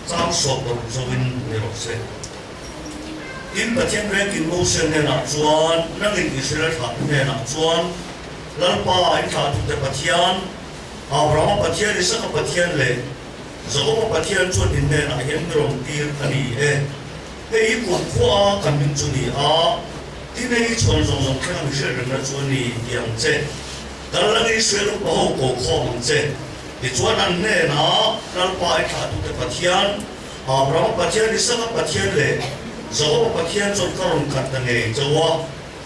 Chang 16 zawin ni rawh se. Tin, Pathian vengin Mosia hnenah chuan, Nangin Israel thlahtu hnenah chuan, Lalpa, in thlahtute Pathian, Abrahama Pathian, Isaka Pathian leh Jakoba Pathian chuan in hnenah hian mi rawn tir a ni e. Hei hi kumkhua kan hming chu ni a, tin hei hi chhawn zawng zawng thlenga mi hriat rengna chu a ni ti ang che. Kal langin Israel upa ho ko khawm ang che. Tichuan an hnenah, Lalpa i thlahtute Pathian, Abrahama Pathian, Isaka Pathian leh Jakoba Pathian chuan ka rawn khat ta ngei chauh a,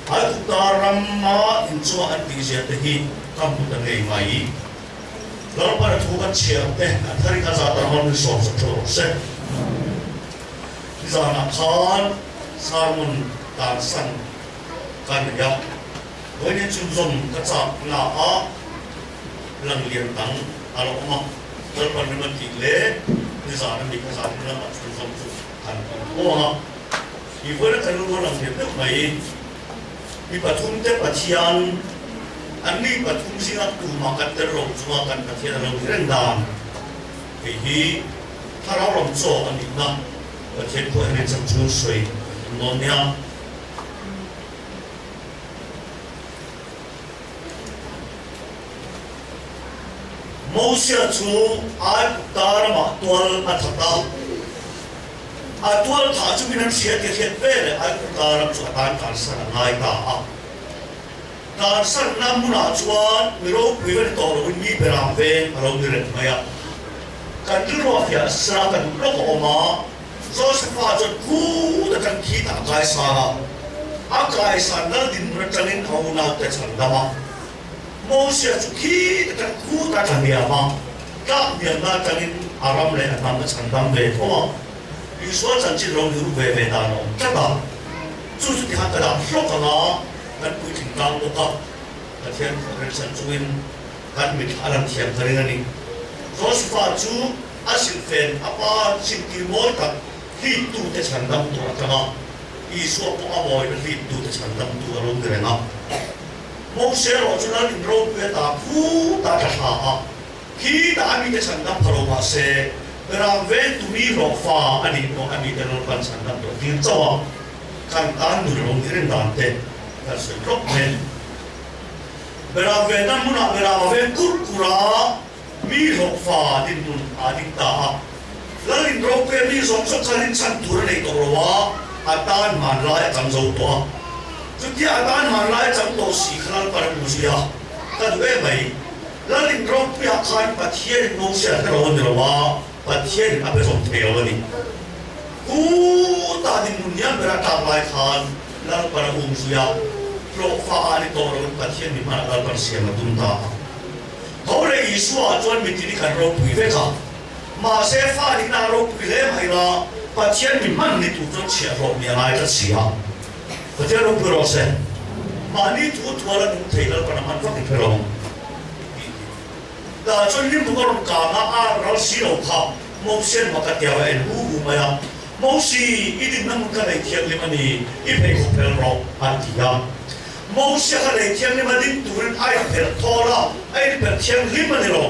Aigupta rama inchunga an tihzia te hi ka hmu ta ngei mai. Lalpana thu kan chhiar te a tharin a zat ang min sawm sak ṭha rawh se. Nizanah khan sermon tansan ka nei a, vawiin chhunzawm ka chak na a lang lian dang a la awm a, Lalpan rem a tih leh nizan a mi ka zan lamah chhunzawm chu kan awm tho ang a. I vawiin a kan rilru a lang lian deuh mai. Mi pathumte Pathian, anni pathum zinga tumah kan tel lo chunga kan Pathian a lo ni reng dan. Hei hi thlarau lam chaw a nihna Pathian pawh hian chang chhung sawi kan tum dawn nia. Mosia chu Aigupta ramah tual a that a. A tual thah chu min an hria tih a hriat ve leh Aigupta ram chu a tan tlansan a ngai ta a. Tlansanna hmunah chuan mi ropui va ni tawh loin mi beram veng a lo ni reng mai a. Kan rilru a fiah sira ka duh lawk a awm a, Josefa chuan khut atang khi tah a kaisan a, a kaisan lal dinhmun atangin a unaute chhan dam a. Mosia chu khi atang khut a tla hniam a, tlak hniamna atangin a ram leh a hnam a chhan dam ve tho a. Isua chanchin ro ni ru ve ve dan a awm tlat a, chu chu tikhan ka dah hlawk ang a, kan puitling tlang bawk a, Pathian khuahrenchan chungin kan mitthla a lang thiam ka ring a ni. Josefa chu a silhfen a pa chintir mawi tak hliptute chhan dam tur a tang a, Isua pawh a mawina hliptute chhan dam tur a lo ni reng a. Mose erawh chu Lal in ropui a ta khut a tla thla a, khi ta a mite chhan dam pha lo mah se, ram veng tu mi hlawh fa a nih pawh a mite Lalpan chhan dam tawh tir chauh a, kan tan nun lo ni reng dan te kan sawi tlawk mai. Beram venna hmunah beram a veng kur kur a, mi hlawh fa dinhmun aa ding ta a. Lal in ropui a mi zawng zawng kha rinchhan tur a nei tawh lo a, a tan hmanlai a chang zo tawh a. Chutia a tan hmanlai a chang tawh si kha Lalpan a hmu zui a, ka duh em mai. Lal in ropuiah khan Pathian in Moses a hre lo a ni lo a, Pathian in a be zawm thei lo a ni. Khutah dinhmun hniam ber a tlak lai khan Lalpan a um zui a, hlawhfa ah ni tawh loin Pathian mi hmanah Lalpan siam a tum ta a. Tho leh Isua ah chuan mitin i kan ropui vek a, mahse fa nihna a ropui hle mai la, Pathian mi hman ni tur chuan chhiahhlawh mi a ngai tlat si a. Pathian ropui rawh se. Mahni thu thual a nung thei Lalpan a hman vak i hre lo ang tih hi. Tah chuan hlim bawk a rawn kang a, a ral si lo kha Mosian mak a tia va en hu hu mai a. Mosi, i dinna hmun kha lei thianghlim a ni, i pheikhawk phel rawh, a ti a. Mosia kha lei thianghlim a ding turin a inphelh thawl a, a inphelh thianghlim a ni lo.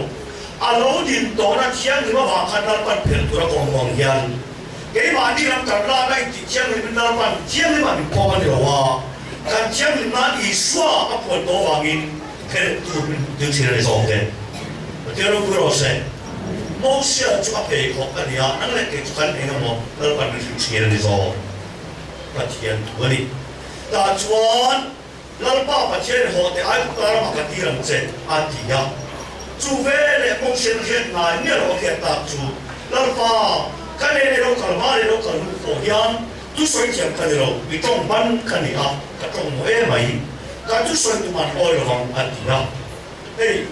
A lo din tawhna thianghlim avang khan Lalpan phelh tur a kawm vang hian keimahni ram kan lak a intih thianghlimin Lalpan thianghlimah min pawm a ni lo a, kan thianghlim nan Isua a puan tawh avangin phelh tur min hmuh tir thin a ni zawk e. Pathian ropui rawh se. Mosia chu a pheikhawk a ni a, nang leh kei chu kan eng emaw Lalpan min hrilh thin a ni zawk. Pathian thu a ni. Tah chuan Lalpa Pathian haw teh Aigupta ramah ka tir ang che a ti a. Chu veleh Mosian hriat ngai miah loh a hriat tak chu, Lalpa, ka nene lo kal hma leh lo kal hnu pawh hian thusawi thiam ka ni lo, mi tawng ban ka ni a, ka tawng maw emai, ka thusawi tum an awi lovang a ti a. Hei,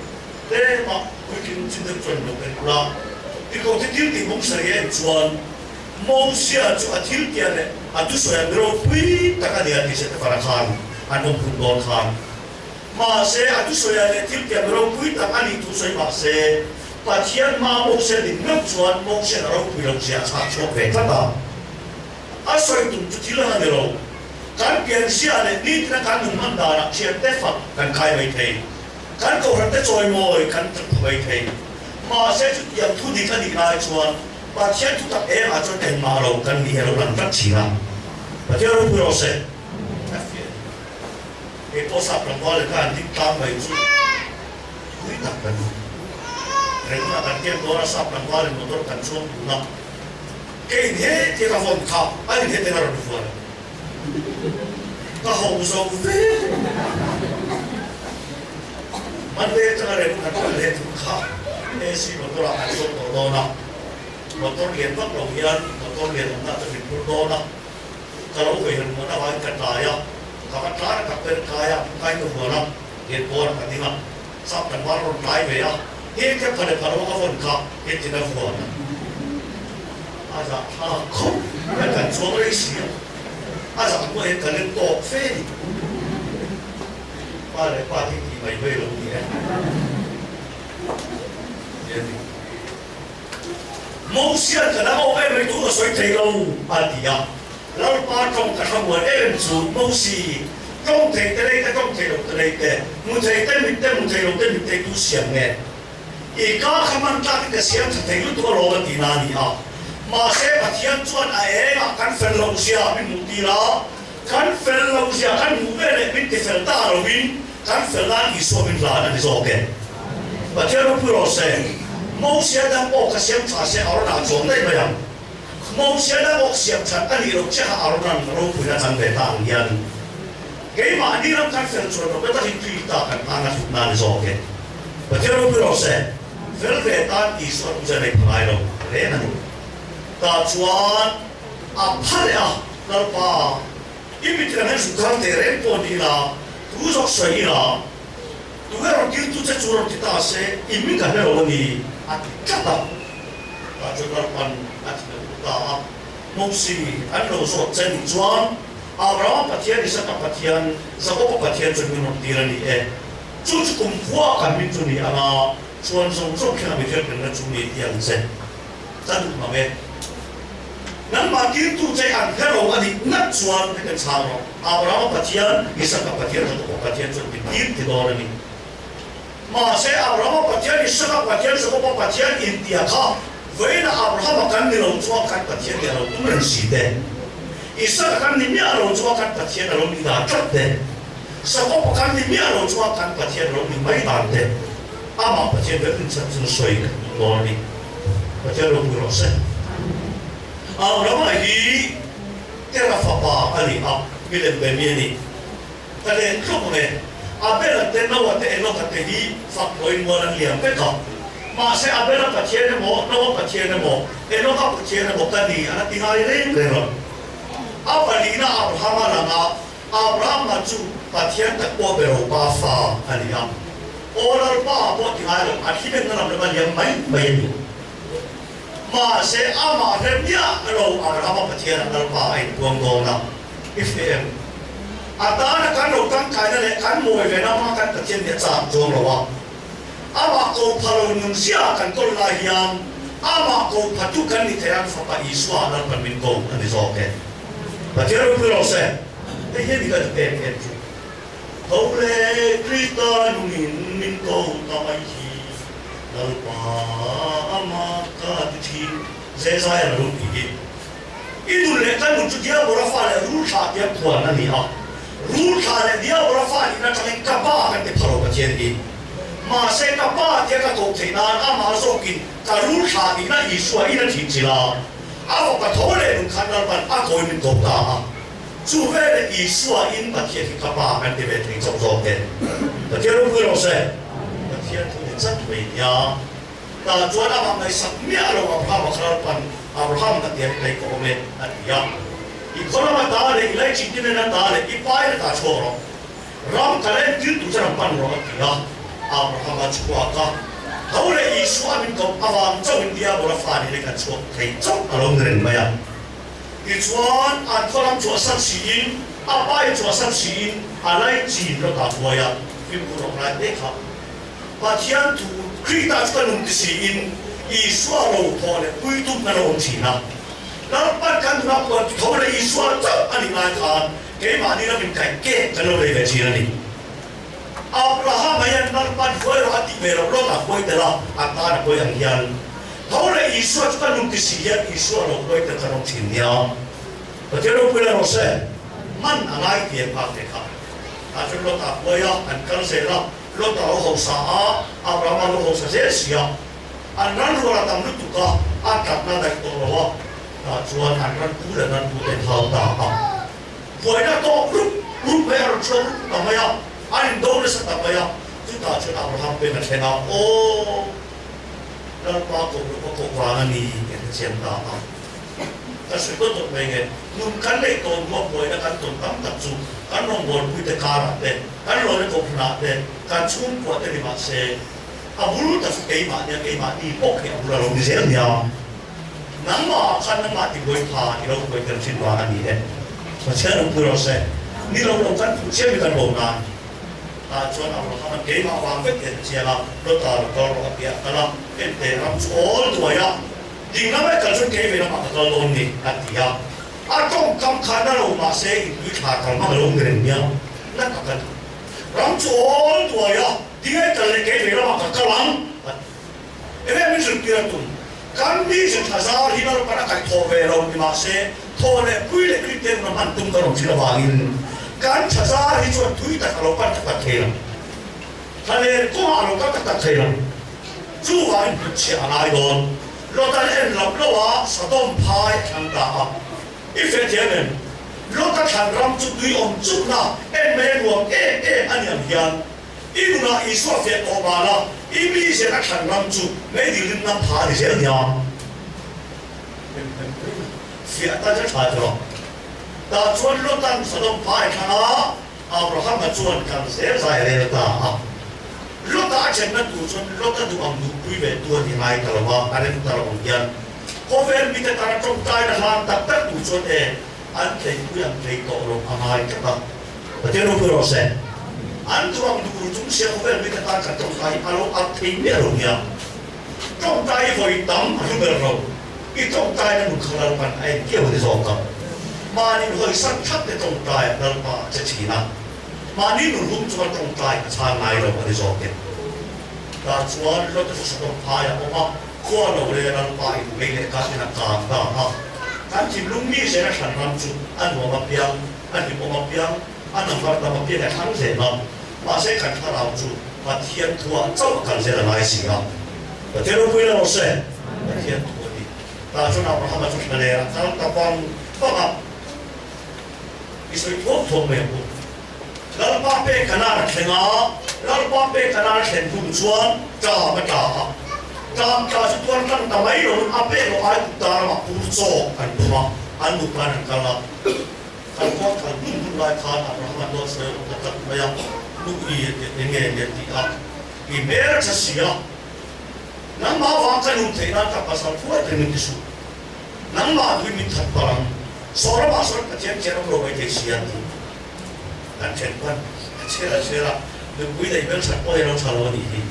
tlema puitling chin deuh chuan lo en ula, tikote thil tih mawng sarih a en chuan Mosia chu a thil tia leh a thusawi a mi ropui tak a ni a tih Setefana khan an awm hun dawn khan. Mahse, a thusawi ah leh thil tia mi ropui tak a nih thu sawi mahse, Pathian hmaa Mosia din meuh chuan Mosian a ropui loh zia a chhak chhuak ve tlat a. A sawi tum chu thil ang a ni lo. Kan pianzia leh nitina kan nun hman danah thiante fak kan khai mai thei. Kan kohhrante chawimawi kan tap pha mai thei. Mahse, chutiang thu dik a nih lai chuan. Pathian thutak engah chuan engmah lo kan nih elo lang tlat thin a. Pathian ropui rawh se. A fiah ni. Kei pawh sap tlangval leh kha an ding tlang mai chu thui tak kan ni. Renguna kan camp dawn a sap tlangval in motor kan chuang dun a, kei in he tia ka vawn kha a in he teng a rawn vuan a. Ka ho zo ve. Monday atanga Renguna kan kal leh tur kha AC motor ah kan chuang tawh dawn a, motor lian vak lo hian motor lian awmna ah chuan min phur dawn a. Ka lo hawi han muan avangin ka tlai a, ka va tlar a ka per kai a, kai ka vuan a, gate pawnah ka ding a, sap kan val rawn tlai ve a, he te pha leh pha lo a vawn kha he tin a vuan a, a zah thlak khawp mai kan chuang rei si a, a zah hnuah hian ka leng tawk fe a ni. Pa leh pa te hi tih mai mai lo ni e. Ti a ni. Mosian ka dang awk em mai tur ka sawi thei lo, a ti a. Lalpa tawng ka hra muan em chu Mosi, tawng thei te lei te tawng thei lo te lei te, hmu thei te mit te hmu thei lo te mit te tu siam nge? I ka kha hman tlakin ka siam tha thei lutuk alawm a ti na a ni a. Mahse Pathian chuan a engah kan fel loh zia min hmuh tir a, kan fel loh zia kan hmuh ve leh min ti fel ta lovin Kan fel nan Isua min hlan a ni zawk e. Pathian ropui rawh se. Mosia dang awk kha siam tha se Arona chuang daih mai ang. Mosia dang awk siam that a nih loh chiah kha Aronan ropuina chang ve ta ang hian keimahni ram kan fel chuan lo beta hi Krista kan tan a hlutna a ni zawk e. Pathian ropui rawh se. Fel ve tan Isua tum zel ei pha ngai lo reng a ni. Tah chuan a pha leh a Lalpa. I mit kan han zuk thar teh reng pawh ni ila, tu zawk sawi ila, tu erawh tirtu che chu rawn ti ta se, i min ka hre lo a ni, a ti tlat a. Tah chuan Lalpan a ti na duh ta a, Mosi, an lo zawt che nih chuan Abrahama Pathian, Isaka Pathian, Jakoba Pathian chuan min rawn tir a ni e. Chu chu kumkhua kan min chu ni anga chuan zawng zawng thlengah mi hriat rengna chu ni ti ang che. Ka duh mang e. Nangmah tirtu che an hre lo a nih ngat chuan heti chhang rawh, Abrahama Pathian, Isaka Pathian, Jakoba Pathian chuan min tir ti dawn a ni. Mahse, Abrahama Pathian, Isaka Pathian, Jakoba Pathian intia kha vawiinah Abrahama kan ni lo chunga kan Pathian nih a lo tum reng si te, Isaka kan ni miah lo chunga kan Pathian a lo ni dan tlat te, Jakoba kan ni miah lo chunga kan Pathian a lo ni mai dan te, amah Pathian vek inchhan chu sawi ka tum dawn a ni. Pathian ropui rawh se. Abrahama hi Tera fapa a ni a, milem ve mi a ni. Ka leh tluk ang e. Abela te, Noah te, Enoka te hi fak pawhin mual an liam vek a. Mahse Abela Pathian emaw, Noah Pathian emaw, Enoka Pathian emaw ka ni an a ti ngai reng reng lo. A palihna Abrahama langa Abrahama chu Pathian tak pawh be ro pa fa a ni a. Aw Lalpa pawh ti ngai lo, a thi benna lam lama liam mai mai a ni. Mahse amah hre miah lo Abrahama Pathianah Lalpa a inpuang dawn a, i hre em? A tana kan lo tangkaina leh kan mawi ve na hma kan Pathian nih a chak chuang lo a. Amah ko pha lo nun zia kan kawl lai hian amah ko pha tu kan ni thei ang Fapa Isua Lalpan min ko a ni zawk e. Pathian ropui rawh se. Hei hian i ka duh em em chu. Tho le Krista nungin min ko ta mai hi Lalpa amah ka ti thin. Zezai a lo ti hi. I nun leh ka nun chu Diabora fa leh rul thla tia phuan a ni a. Rul thla leh Diabora fa nihna atangin ka pa kan ti pha lo Pathian hi. Mahse ka pa tia ka koh theih nan amah zawkin ka rul thla nihna Isua in a thih chilh a. A fapa tho leh nun khan Lalpan a kawi min ko ta a. Chu veleh Isua in Pathian hi ka pa kan ti ve thei chauh zawk e. Pathian ropui rawh se. Pathian thu ni chat mai nia. Tah chuan amah ngaihsak miah lo Abraham a kha Lalpan Abraham ka tiang lei ka awm e a ti a. I khaw lama ta leh i laichin te nena ta leh i pai na ta chhuak rawh. Ram ka la entir tur chuan an pan rawh a ti a. Abraham a chhuak a. Tho leh Isua min koh avang chauhin Diabola fa nih leh kan chhuak thei chauh a lo ni reng mai a. Tichuan an khaw lam chhuahsan siin a pai chhuahsan siin a laichin rawt ah huai a, fimkhur rawk lai hle kha. Pathian thu Krita chu ka nun ti siin Isua ro thawh leh pui tum kan awm thin a. Lalpan kan nuna puan tho leh Isua chauh a nih lai khan keimahni ram in kaih kek kan lo nei ve thin a ni. Abrahama hian Lalpan huai rawh a tih ve loh lawk a huai tel a, a tan a pawi ang hian. Tho leh Isua chu ka nun ti si hian Isua lo huai tel kan awm thin nia. Pathian ropui la rawh se. Man a ngai tiang nghak te kha. Tah chuan Lota huai a, an kal zel a, Lota lo hausa a, Abrahama lo hausa zel si a. An ran rual a tam lutuk a, an tlatna daih tawh lo a. Tah chuan an ran pu leh ran pu te an hau ta a. Buaina tawk rup rup mai a rawn chhuak rup ta mai a, an indo nasa ta mai a. Chutah chuan Abraham peng a thleng a, Aw! Lalpa koh loh ka koh vang a ni tih a hrechiang ta a. Ka sawi dawt dawt mai nge, nun kan neih tawn hnuah buaina kan tawn tam tak chu kan rawngbawlpuite karah te, kan lawina kohhranah te, kan chhungkuah te ni mah se, a bul tak chu keimah nia keimahni bawk hi a bul a lo ni zel nia. Nangmahah khan nangmah tibuai pha i lo buai tel thin vang a ni e. Pathian lo pui rawh se. Ni lo lo kan phu chiam i kan lo nan. Tah chuan Abraham-a'n keimah vang vek hian a chiang a, Lota lo kal rawh a ti a, kal a, ente ram chu awl duai a, ding lamah i kal chuan kei ve lamah ka kal dawn ni, a ti a. A tawngkam kha na lo mah se intui thla kal hmang a lo ni reng nia, na tak a ni. Ram chu awl duai a, ding a i kal leh kei ve lamah ka kal ang, a ti. Enge min zirtir a tum? Kan mi ze tha zar hi Lalpan a kaihthawh ve lo ni mah se, thaw leh pui leh Kristen hna hman tum kan awm thin avangin kan tha zar hi chuan tui tak a lo pan tak tak thei lo. Thlalen kawngah a lo kal tak tak thei lo. Chuvangin hnutchhiah a ngai dawn. Lot-a'n en loh loh a Sodom phai a thlang ta a. I feh thiam em? Lot-a thlan ram chu tui awm chukna en mai a nuam em em a ni ang hian I nunah Isua fiah tawh mah la, i mi zen a thlan ram chu meidil rim nam pha a ni zel nia. Fiah tan chu tha tawh. Tah chuan Lotan Sodom pha a thlang a, Abrahama chuan kal zel zai a rel ta a. Lota a thenna tur chuan Lota duh ang duhpui ve tu a ni ngai ta lo a, a rem ta lo ang hian khawvel mite tana tawngtaina hlan tak tak tur chuan e an tleipui ang tlei tawh lo a ngai tlat a. Pathian ropui rawh se. An duh ang duh chung sia khawvel mite tan kan tawngtai a lo at thei miah lo nia. Tawngtai i vawi tam a hlu ber lo. I tawngtai na nun kha Lalpan a en kiau ni zawk a. Mahni hawisan thlap te tawngtai ah Lalpa a che thin a. Mahni nun hum chunga tawngtai a chhan ngai lo a ni zawk e. Tah chuan Lota chu Sodom phai a awm a, khua lo le Lalpa in mei leh kah in a kang ta a. Kan thinlung mi zen a hran ram chu a nuam apiang. A hlimawm apiang, a number tam apiang a thlang zel a, mahse kan thlarau chu Pathian thuah chauh a kal zel a ngai si a. Pathian ropui la rawh se. Pathian thu a ni. Tah chuan Abrahama chu thla ler a kal ta vang vang a, i sawi thuak thuak mai ang u. Lalpa pek Kanaan a thleng a, Lalpa pek Kanaan a thlen hnu chuan ṭam a ṭa a. Ṭam ṭa chu tuar tlang ta mai loin a pek loh ai kut ta ramah pur chawk an tum a, an nupain an kal a. Kan khua kal hmun hmun lai khan Abraham a dawt sawi a awm ta tlat mai a, nu i eng nge nia ti a, i hmel a tha si a, nangmah vang ka nun theih nan ka pasal thuai thei min ti suh, nangmah duhin min that palh ang, saw ramah sawn Pathian chian awm lo mai thei si a ti. Kan then pawn a chhiar a chhiar a, nupui neih hmel that pawh hi a lo tha lo a nih hi.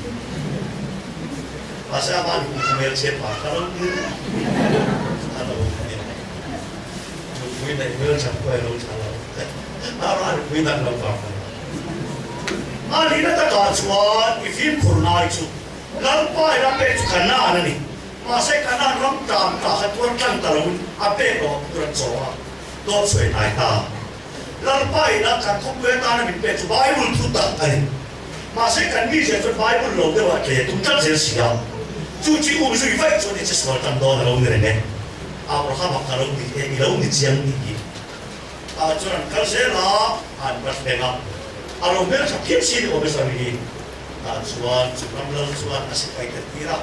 Mahse amah nupui kha hmelchhe pa kha lo ni a lo ni. Nupui neih hmel that pawh hi a lo tha lo. Amah nupui dang lo vang a ni. A nihna takah chuan i fimkhur ngai chu Lalpa in a pek chu Kanaan a ni. Mahse Kanaan ram tlam tah kha tuar tlang ta loin a pek loh a phur an chaw a, dawt sawi hnai ta. Lalpa ina kan khawpui atana min pek chu Bible thu tak a ni. Mahse kan mizia chuan Bible lo deuh ah tle tum tlat zel si a. Chu chi um zui vaih chuan i che sual tan dawn a lo ni reng e. Abraham-a ka lo ni e, i lo ni chiang tih hi. Tah chuan an kal zel a, an va thleng a. A lo hmeltha phian si ni awm e Sari hi. Tah chuan chu ram lal chuan a sipai ta tir a,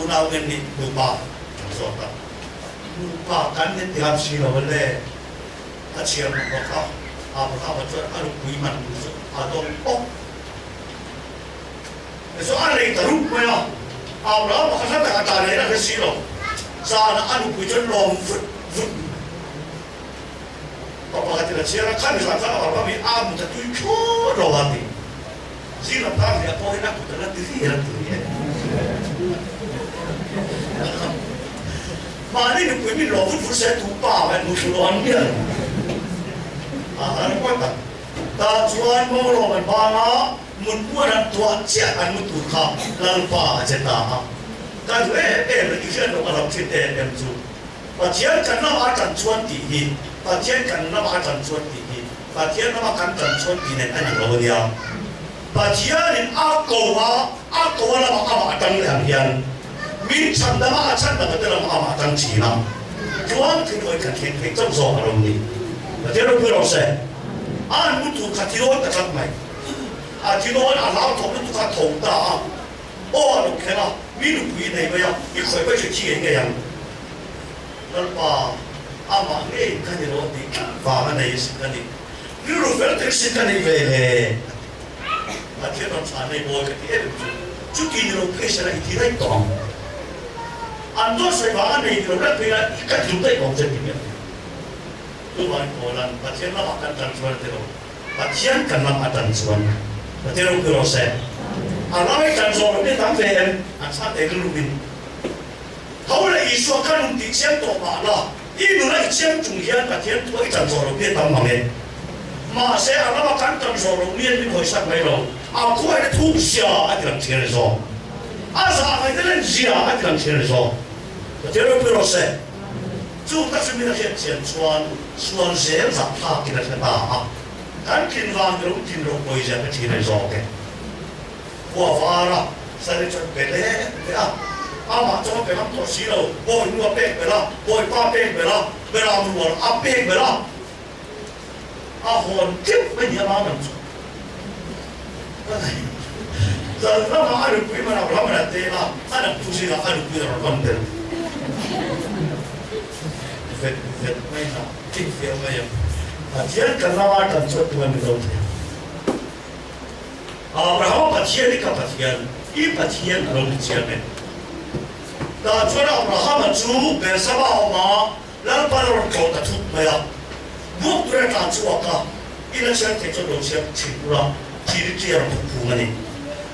unau ngen nih nupa an zawt a. Nupa kan ni tiam si lo a le. A chhiar hmu bawk a, Abrahama chuan a nupui man tur chu a dawng bawk. Tichuan a lei ta rup mai a, Abrahama kha hla tak a tla leh la hre si lo. Zanah a nupui chuan lawm vut vut pa pakhat in a chhiar a, Khami zan khan Abraham hi a mut a tui thlawt lo a ti. Zing lam kar hliah pawhin a kut a la ti ri a ti ri e. Mahni nupui min lawm vut vut se tu pa ve nu thlu lo an mial a an kuat tak. Tah chuan Mawlawm an bang a, mut muan an tuah chiah an mu tur kha Lalpa a che ta a. Ka duh em em leh i hriat loh ka hlauh thin em em chu Pathian kan lamah a tan chuan tih hi Pathian kan lamah a tan chuan tih hi Pathian lama kan tan chuan tih nen a ni lo a nia. Pathianin a ko a, a ko a lamah amah a tang leh ang hian min chhandama a chhandama te lamah amah a tang thin a, tluang thinawih kan thleng thei chauh zawk a lo ni. Pathian ropui rawh se. A an mu tur kha thi dawn ta tlat mai. A thi dawn a hlauthawm lutuk kha a tho ta a, aw a lo thleng a, mi nupui i nei mai a, i khawih mai chu i thi ngei ngei ang. Lalpa, amah ngei ka ni lo tih tlat vang a nei asin ka ni. Rilru fel tak sin ka nei ve le a ti. Pathian rawn chhan nei mawi ka ti em em chu. Chuti ni lo phei sela i ti daih tawh ang. An dawn sawi vang a nei ni lo reng phei la i ka tluk daih tawh ang che ti miah lo. Chuvangin Paulan Pathian lamah kan tan chuan a ti lo. Pathian kan lam a tan chuan Pathian ropui rawh se. A lam i tan zawh loh hi a tam ve em? An chhan thei rilruin. Tho leh Isua ka nun tih chiang tawh mah la, i nuna i chiang chung hian Pathian thua i tan zawh loh mi a tam mang e. Mahse, a lama kan tan zawh loh mian min hawisak mai lo, a khuaina thuk zia a ti lang thin a ni zawk. A zah ngaihna len zia a ti lang thin a ni zawk. Pathian ropui rawh se. Chung tak chu min a hriat chian chuan sual zel zah thlakin a hre ta a, kan tlin vang ni lo tlin ropui zia ka thin a ni zawk e. Khua var a, Sari chuan pe leh leh a, amah chuan a pe ngam tawh si lo, Bawi nu a pek belh a, Bawi pa pek belh a, Beram rual a pek belh a, a hawn teuh mai ni a mam ang chu. Zan lamah a nupui man a ram a te a, a naktu zingah a nupui a rawn rawn tel vet vet mai na, finfiah mai ang. Pathian kan lama tan chuan tunge min lo thei ang. Abrahama Pathian hi ka Pathian, i Pathian a lo ni chiang e. Tah chuan Abrahama chu Bersaba a awm a, Lalpa a rawn tlawh ta thut mai a. Buk tura tlan chhuak a, ina chhiar thei chuan lo chhiar thin ula, thil chi a rawn thawk phung a ni.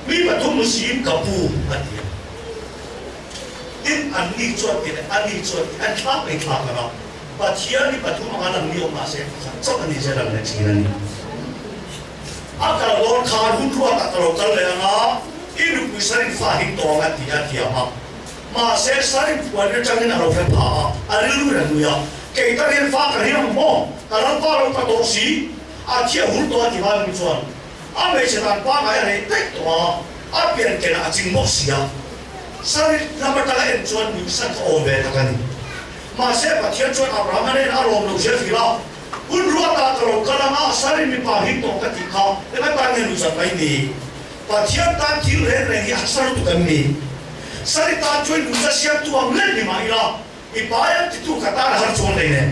Mi pathum Muslim ka pu a ti a. Tin, anni chuan ti leh ani chuan ti an thlak mai thlak ang a, Pathian hi pathum anga lang ni awm mahse pakhat chauh a ni zel ang leh thin a ni. A kal dawn khan hun ruatah ka lo kal leh ang a, i nupui Sarin fa hing tawng a ti a thiam a. Mahse Sarin puan atangin a lo hre pha a, a rilru in a nui a, Kei tan hian fa ka ring ang maw? Ka lalpa lo ka tawh si, a thi a hur tawh a ti hma nung chuan a hmeichhe dan pangai a rei daih tawh a, a pian kenah a ching bawk si a. Sarin lam atanga en chuan nuihsan kha awm ve tak a ni. Mahse Pathian chuan Abrahama nen a lawm lo zel hrilh a. Hun ruatah ka lo kal ang a, Sarin mipa him tawh ka tih kha enga tan nge nuihzat mai ni? Pathian tan thil reng reng hi a sa lutuk em ni? Sari tan chuan nuihza siamtu ang leh ni mah ila, i pai ang titu ka tan a har chuan lei nen.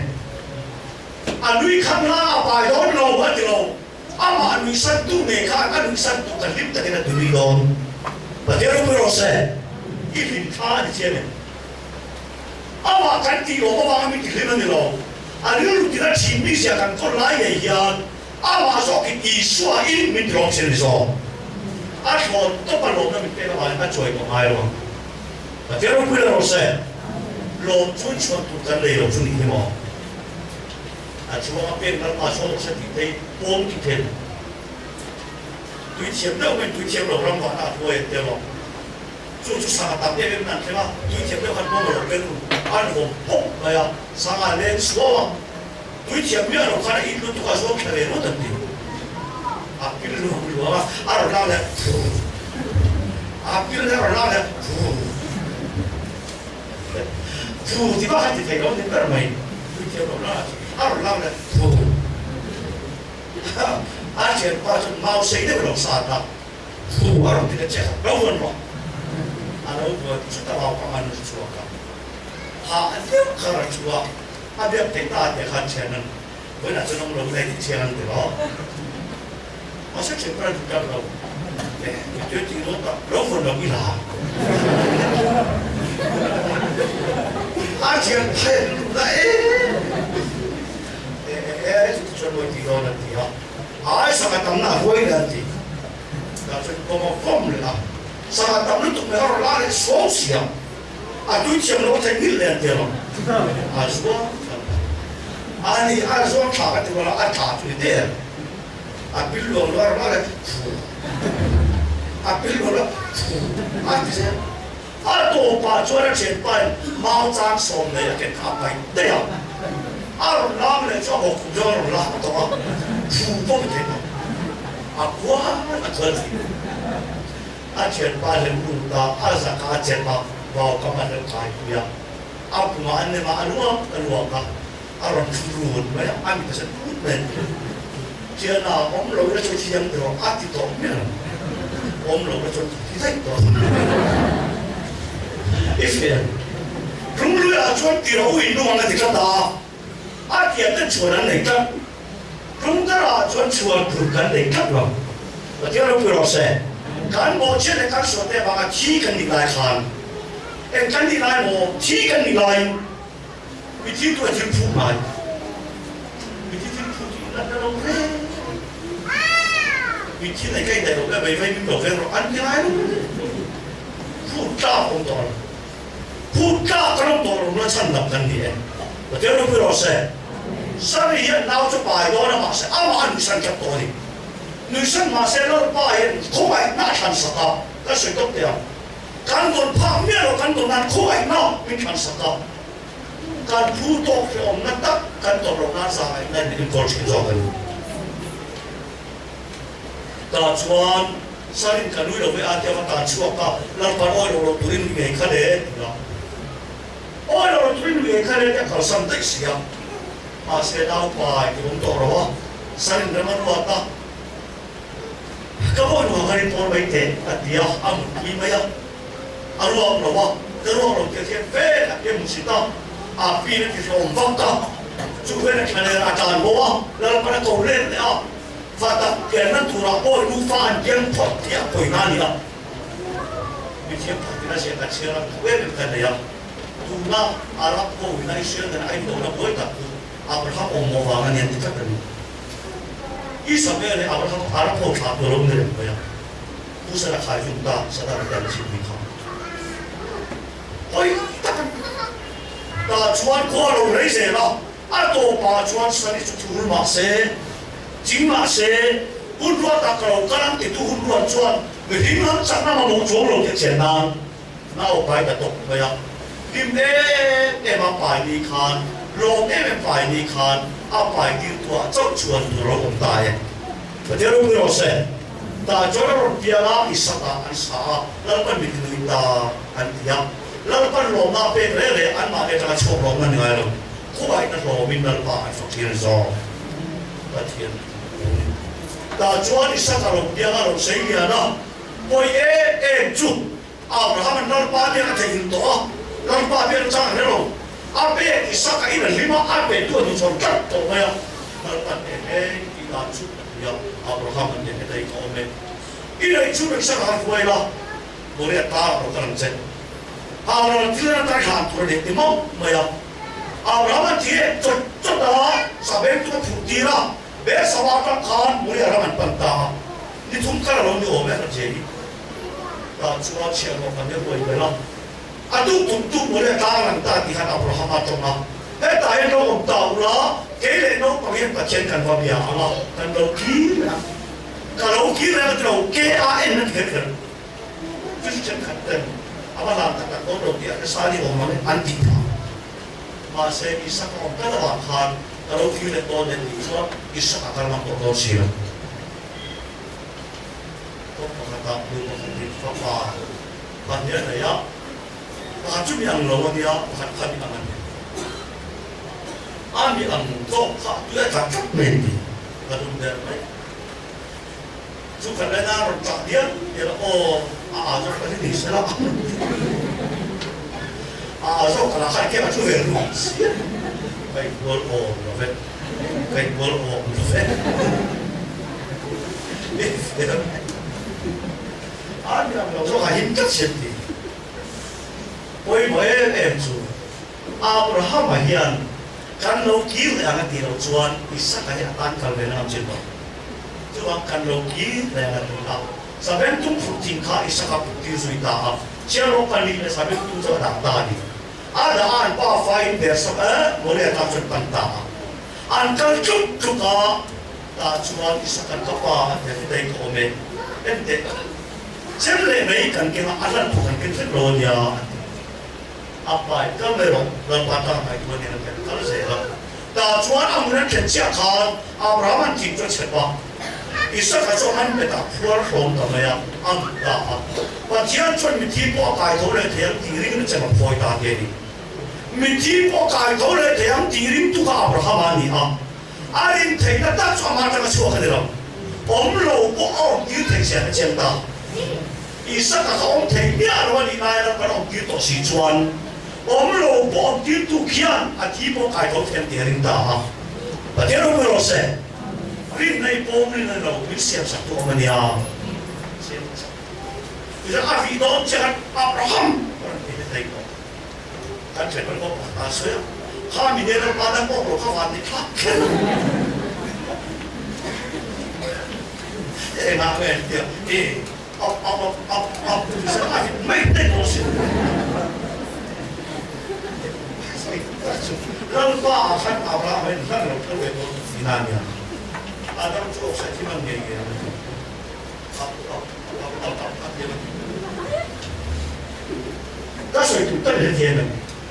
A nui khan la a pai dawn lo a ti lo, amah nuihsantu ngei khan a nuihsantu ka hlim takin a tui dawn. Pathian ropui rawh se, i hlim thla a ni chiang em? Amah kan tih lawm avanga min tihlim a ni lo. A rilru tina thin mi zia kan kawl lai ngei hian amah zawkin Isua in min tilawm thin a ni zawk. A thlawn tawp a lawmna min pek avangin a chuai tawh ngai lo ang. Pathian ropui la rawh se. Lawm chu chhuan tur kan nei lo chu nih hi maw? A chuang a pek Lalpa chuan rawh se tih te hi pawm tih theih a ni. Tui thiam deuh mai tui thiam lo ram vahna a hruai an tia lawm. Chu chu sangha tam em em an thleng a, tui thiam deuh khan bawng a lo ken an hawm pawp mai a, sangha len suau a, tui thiam miah lo khan a in lutuk a zuam thla ve ngawt an ti. A pil luang luang a, a rawn lak leh phur, a pil leh a rawn lak leh phur, phur ti bak a ti thei lo ni ber mai, tui thiam lo la a rawn lak leh phur, a thianpa chuan mau sei deuh a lo sat a. Thu a rawn ti ta chiah a, Lo vuan rawh. A lo vuan chut a vau pang a nui chhuak a. Ha a deuh kha ra chu a, a biak theih ta tih khan thian an vawiinah chuan awm lo mai tih chiang an ti lo. Mahse thian pawh a duh tak lo. Eh, mi tui tih dawn tak, lo vuan lo ila. A thian phei an duh na em. Eh, eh, eh, chuti chuan mawi tih dawn an ti a. Ai sangha tamna a huai leh an ti. Tah chuan kawm a vawm leh a, sangha tam lutuk mai a rawn la leh suau si a, a tui thiam lo a thei ngilh leh an ti alawm. A zuang thla a ni, a zuang thla ka ti rual a, a tla chu ni der. A pil luang luang a rawn la leh phu, a pil luang luang phu a ti zel. A tawpah chuan a thianpain mau chang 40 a ken kha a paih daih a. A rawn lam leh chu a bawkkhum zawng a rawn lam tawh a, thu pawh mi thei tawh. A kual a kual thei. A thianpa hlem lut a, a zak a, a chep a, vau kam a hleuh kai pui a. A pumah a nem a, a luak a luak a, a rawn thu rut mai a, a mit a sen tut mai a ni. Thiana, awm lo ila chu thiam tawh a ti tawh miah lo. Awm lo ila chuan ka thi daih tawh. I hria. Hrungluiah chuan tira u in nuang a ti tlat a, a tiam ten chhuan an nei tlat. Hrungdarah chuan chhuan phur kan nei tlat lo. Pathian ropui rawh se. Kan bawhchhiat leh kan sual te avanga thi kan nih lai khan, eng kan nih lai maw, thi kan nih laiin mithi tu a thil phuh ngai. Mithi thil phuh chu in an la lo reng. Mithi nei ka indaih loh le vei vei min lo veng rawh an ti ngai lo. Phut tlak awm tawh lo. Phut tlak kan awm tawh lo na chhan dam kan ni e. Pathian ropui rawh se. Sari hian nau chu pai dawn a mahse amah a nuihsan tlat tawh a ni. Nuihsan mahse Lalpa hian khawngaihna a thlan sak a, ka sawi tawp teh ang. Kan dawn phak miah lo kan dawn nan khawngaihna min thlan sak a. Kan phu tawk hrehawmna tak kan tawrh loh nan zahngaihna in min enkawl thin zawk a ni. Tah chuan Sarin ka nui lo ve a tia va tan chhuak a, Lalpan awi lo lo turin nui ngei kha le ti a. Awi lo lo turin nui ngei kha le tia kalsan daih si a. Mahse naupai ti awm tawh lo a, Sarin rem a ruat a, Ka bawi nuam a rin pawl mai teh a ti a, a mutpui mai a. A ruak lo a, ka ruak lo tih a thiam fe a ti a mu si ta. A pin a ti hlawm vak a, chu ven a thlaler a tan bo a, Lalpan a ko let leh a. Fa tak pianna turah pawh nufa an piang phawt tih a pawina a ni a. Mithiam pakhatin a ziah kan chhiar a, thu em em kan nei a. Tuna Arab ho ina Israel nena a indona buai tak chu Abraham awm avang a ni an ti tlat a ni. Isabel leh Abraham Arab ho thlah tur a lo ni reng mai a. Pu Sara khai hlum ta Saddam te an chhipui kha. Hawi tak a ni. Tah chuan khua a lo rei zel a. A tawpah chuan Sari chu thul mah se, ching mah se, hun ruatah ka lo kal ang titu hun ruat chuan mihring lam chakna mamawh chuang lo tih chian nan nau pai ta tawp mai a. Hlim em em a pai ni khan, lawm em em pai ni khan a pai tirtuah chauh chuan tur a lo awm ta e. Pathian ropui rawh se. Tah chuan a rawn pial a, Isaka an sa a, Lalpan mit nui ta an ti a. Lalpan lawmna a pek reng reng anmahni atanga chhuak lawmna ni ngai lo. Khuaihna hlawmin Lalpa an fak tir zawk. Pathian thu a ni. Tah chuan Isaka rawn piang a, rawn sei lian a, Pawi em em chu Abraham-a'n Lalpa biak a theihnghilh tawh a, Lalpa biak a chang a hre lo. A pek Isaka in a hlim a, a pe tu a hnuchhawn tlat tawh mai a. Lalpa'n em em tih dan chu a ti a, Abraham-a'n em hetei ka awm e. I neih chu Isaka han hruai la, Moriah tlang lo kal ang che. Abraham thil a tar hlan tur a nei ti mauh mai a. Abraham a thi chawt chawt a, Sabeng chu a phurh tir a, Bersaba atang khan Moriah ram an pan ta a. Ni thum kal a lo ni awm e a che hi. Tah chuan chhiahhlawh kan i ruai ber a. A tuk tum tuk Moriah tlang lang ta tih khan Abraham a tawng a. Hetah hian lo awm ta ula, kei leh naupang hian Pathian kan va bia ang a, kan lo kir reng ang. Ka lo kir reng a ti lo, KAN a ti kher kher. Christian khat ten a va hlan tak tak dawn lo tih a hre ni awm ang an tih phah. Mahse Isaka awm tlat avang khan ka lo thlir leh dawn leh tih chuan Isaka kal ngam tawh dawn si lo. Kawng pakhatah nu pakhatin fapa pahnih a nei a, pakhat chu mi ang lo a nia, pakhat kha mi ang a ni. A mi ang zawk kha a tui a tla tlat mai a ni ka dum der mai. Chu khat lai na rawn tlak dial dial a, aw a aa zawk kha hi ni se la, a aa zawk kha lah khan kema chu ve ruang si a, ka inbual awm lo ve, ka inbual awm lo ve, a ni ang lo zawk a him tlat si an ti. Pawimawh em em chu Abraham-a hian kan lo kir leh ang a tih loh chuan Isaka hi a tan kal ve na ngam chin lo. Chuvang kan lo kir reng a ti a. Sabeng tum phurh thing kha Isaka puk tir zui ta a, Chiangro pali leh sabeng tum chu a dah ta a ni. A dah a an pa faiin Bersak e Moriah tlang chuan pan ta a. An kal tluk tluk a, tah chuan Isaka'n ka pa a ti a, hetei ka awm e, en teh. Chem leh mei kan keng a, a hlan pawh kan keng hlek lo a nia, an ti. A pai kal mai rawh, Lalpa tang ngai tu a nen an kan kal zel a. Tah chuan a hmun an thlen chiah khan Abraham an thing chu a chep a, Isaka chu a man pet a phuar hlawm ta mai a, a mut ta a. Pathian chuan mithi pawh a kai tho leh thei ang tih ring na chem a phawi ta te a ni. Mithi pawh a kai tho leh thei ang tih ring tu kha Abraham a ni a. A rin theihna tak chu amah atanga chhuak a ni lo. Awm lo pawh a awm tir theih zia ka chiang ta. Isaka kha awm thei miah lo a nih laia ram kan awm tir tawh si chuan awm lo pawh awm tir tu khian a thi pawh kai tho thiam tih a ring ta a. Pathian ropui rawh se. Rinna i pawm rin a ni lo, min siam sak tu awm a nia. Siam sak tu. Tichuan a rih dawn chiah khan Abraham a rawn ti thei tawh. Kan ṭhen kan kawp pakhat a sawi a, kha mi nen ram pa dang awk lo kha van ni thlak kher engah nge an tia e up up up up up ti se a hit mai daih dawn si Lalpa ah khan Abraham a inhlan lo tho ve dawn tihna a nia. Adam chu awksaih thim an ngei ngei ang up up up up up a ti a. Ka sawi tum tak leh hian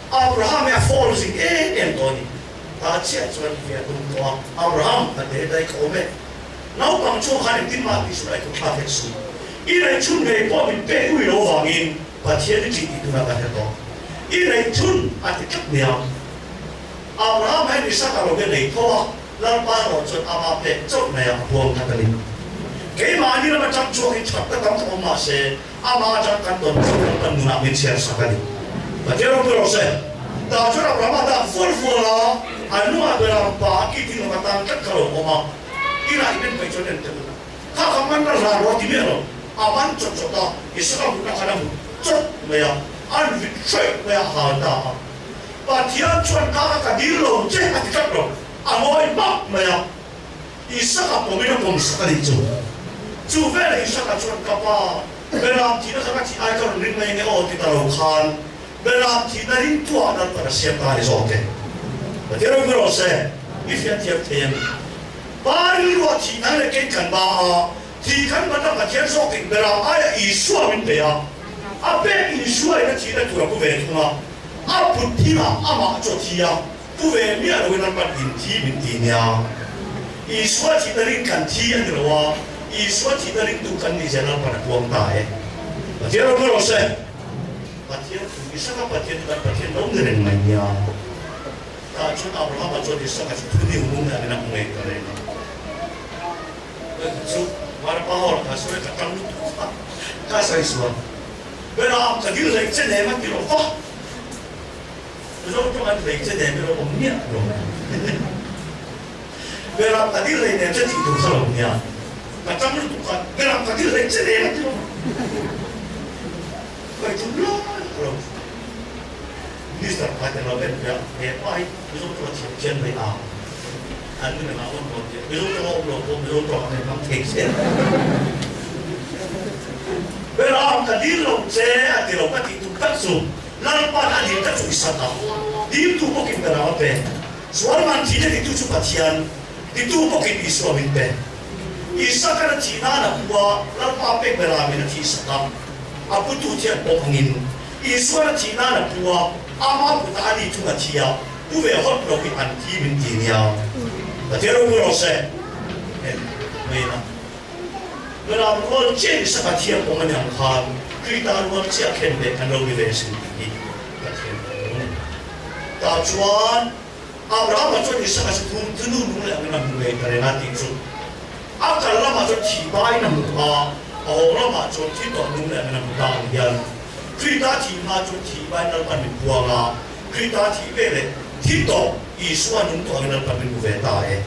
Abraham hi a fall zing em em tawh a ni. Ta chiah chuan ve a tum tawh a, Abraham ka te dai ka awm e. Naupang chhung khan engtin mah tih suh lai thu thlak hek suh. I neih chhun ngei pawh min pek ui lo vangin Pathian i ṭih tih tunah ka hre tawh. I neih chhun a ti tlat nia. Abraham hian Isaka lo be nei tho a, Lalpa erawh chuan ama pek chauh mai a a puang khat a ni. Keimahni lam aṭang chhuak hi ṭhat ta tam tak awm mah se, Amah atang kan tawn chu kan kan nunah min chhiar sak a ni. Pathian ropui rawh se. Tah chuan Abrahama dah fual fual a, a hnungah Beram pa a kih thing laka tan tlat kha lo awm a, inah i men paih chuan en teh u. Kha kha man la hlan rawh a ti miah lo. A man chawt chawt a, Isaka mutna khan a mut chawt mai a, an vit hraih mai a, a hal ta a. Pathian chuan ka ka ka dil lo che a ti tlat lo. A ngawi hmak mai a. Isaka pawmin a pawm sak a nih chu. Chu veleh Isaka chuan, Ka pa, Beram thihna kha ka thih ai ka rawn ring mai nge aw ti ta lo khan Beram thihna ringtuah Lalpan a siam ta a ni zawk e. Pathian ropui rawh se, i hriat thiam thei em? Pa rilruah thihna leh kei kan ba a, thih kan bat a Pathian zawkin Beram aia Isua min pe a, a pek Isua in a thihna tur a pu ve thung a, a put thingah amah chu a thi a, Pu ve miah loin an pan in thi min ti nia. Isua thihna ring kan thi a ni lo a, Isua thihna ringtu kan nih zel an pan a puang ta e. Pathian ropui rawh se. Pathian thu Isaka Pathian chu kan Pathian lo ni reng mai nia. Tah chuan Abrahama chuan Isaka chu thu ni hung leh angin a hmu ngei ta reng a. Chu Vanapa hawla kha sawi ka tang lutuk a, ka sawi sual. Berah ka dil hlei che nem a ti lo va. Mizo tawng an hlei che nen erawh awm miah lo. Beram ka dil hlei nen che tih tur kha lo nia. Ka tang lutuk khan beram ka dil hlei che nen a ti lo. Kai tum lai ka lo Minister pakhat in lo en ve a, he pa hi Mizo tawng a thiam chian mai a. An nu engah awm lo tih Mizo tawng a awm lo pawh Mizo tawng an hmang thei zel. Beram ka dil lo che a ti lo ka tih tum tak chu. Lalpa'n a dil ka chuihsak a, diltu bawkin ka ram a pe. Sualman thihna titu chu Pathian, titu bawkin Isua min pe. Isaka'n a thih nan a pu a, Lalpa pek beramin a thihsak a, a putu thian bawk angin. Isua'n a thih nan a pu a, ama puta a ni thung a thi a, pu ve hawt lo hi an thi min ti nia. Pathian ropui rawh se. Heng mai na. Beram rual chiah Isaka thiam awm a ni ang khan Krita rual chiah khen leh kan lo ni ve sin tih hi Pathian kan lo ni. Tah chuan Abrahama chuan Isaka chu thum thunu nung leh angin a hmu ngei ta reng a tih chu a kal lamah chuan thi baiin a hmu a, a hawng lamah chuan thi tawh nung leh angin a hmu ta ang hian Krita thih hma chuan thi baiin Lalpan min puang a, Krita thih veleh thi tawh Isua nung tawh angin Lalpan min hmu ve ta e.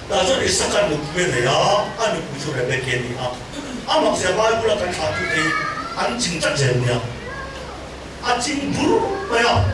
Tah chuan Isaka nupui a nei a, a nupui chu Rebeki a ni a. A makzia Bible-a kan thlahtute hi an ching tlat zel nia. A ching bur mai a.